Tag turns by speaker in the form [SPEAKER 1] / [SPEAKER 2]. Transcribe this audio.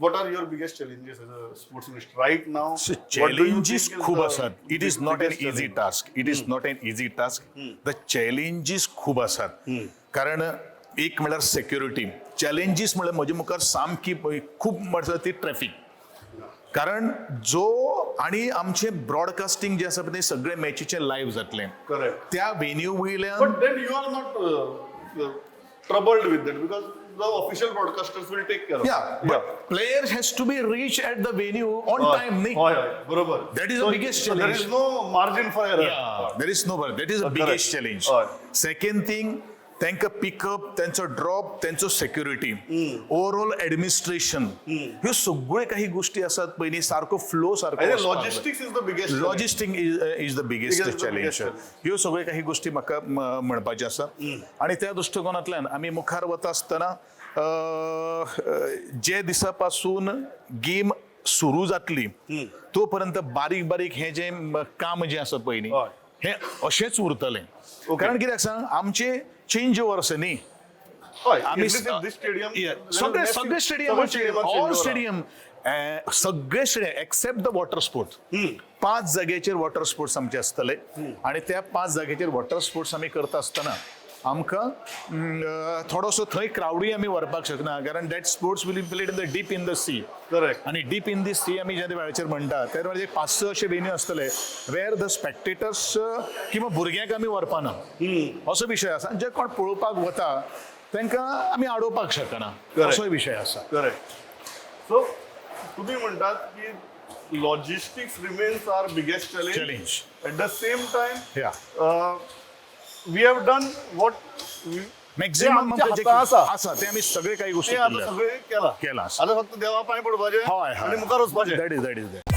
[SPEAKER 1] What are your biggest challenges as a sports minister right now?
[SPEAKER 2] Challenges खूब आसात. It is not an easy task, it is not an easy task. The challenges खूब आसात, कारण एक म्हळ्यार security challenges म्हळ्यार म्हजे मुखार सामकी खूब म्हळ्यार ती ट्रॅफीक, कारण जो आणि आमचे ब्रॉडकास्टिंग जे आसा पळय तें सगळे मॅचीचे लायव्ह जातलें
[SPEAKER 1] करेक्ट
[SPEAKER 2] त्या वेन्यू वयल्यान.
[SPEAKER 1] But then you are not troubled with that because the official broadcasters will take care of
[SPEAKER 2] Yeah, but player has to be reach at the venue on time न्ही?
[SPEAKER 1] हय हय बरोबर.
[SPEAKER 2] That is the biggest
[SPEAKER 1] There
[SPEAKER 2] challenge.
[SPEAKER 1] Is no margin for error.
[SPEAKER 2] There is no, that is the biggest challenge. Second thing, तांकां pickup, त्यांचो drop, त्यांचो security, overall administration, ह्यो सगळे काही गोष्टी आसात पयलीं सारको फ्लो सारको.
[SPEAKER 1] Logistics is the biggest.
[SPEAKER 2] Logistic is the biggest challenge.
[SPEAKER 1] Biggest challenge.
[SPEAKER 2] ह्यो सगळ्यो काही गोष्टी म्हाका म्हणपाच्यो आसा आणि त्या दृश्टिकोनांतल्यान आमी मुखार वता आसतना जे दिसा पासून गेम सुरू जातली तो पर्यंत बारीक बारीक हे जे काम जें आसा पळय न्ही, हें अशेंच उरतलें. कारण कित्याक सांग, आमचे चेंज ओवर आसा न्ही. आमी
[SPEAKER 1] स्टेडियम
[SPEAKER 2] Yeah. सगळे सगळे स्टेडियम, ऑल स्टेडियम, सगळे stadium except the water sport. पांच जाग्याचेर वॉटर स्पोर्ट्स आमचे आसतले आणि त्या पांच जाग्याचेर वॉटर स्पोर्ट्स आमी करता आसतना आमकां थोडोसो थंय क्रावडूय आमी व्हरपाक शकना, कारण that sports will be played in the deep in the sea.
[SPEAKER 1] Correct
[SPEAKER 2] आणि डीप इन दी सी आमी ज्या वेळाचेर म्हणटा त्या वेळार एक पांच स अशे वेन्यू आसतले वेर the spectators किंवा भुरग्यांक आमी व्हरपाना असो विशय आसा. जे कोण पळोवपाक वता तांकां आमी आडोवपाक शकना असोय विशय आसा.
[SPEAKER 1] करेक्ट. सो तुम्ही म्हणटात की logistics remains our biggest challenge.
[SPEAKER 2] Challenge.
[SPEAKER 1] At the same time,
[SPEAKER 2] Yeah.
[SPEAKER 1] We have done what
[SPEAKER 2] maximum
[SPEAKER 1] आमच्या हातांत आसा.
[SPEAKER 2] आसा ते आमी सगळे काही गोष्टी
[SPEAKER 1] ते आता
[SPEAKER 2] केल्या.
[SPEAKER 1] सगळे केला.
[SPEAKER 2] केलां आसा.
[SPEAKER 1] आता फक्त देवा पांय पडपाचें
[SPEAKER 2] हय हय
[SPEAKER 1] आनी मुखार वचपाचें.
[SPEAKER 2] That is that.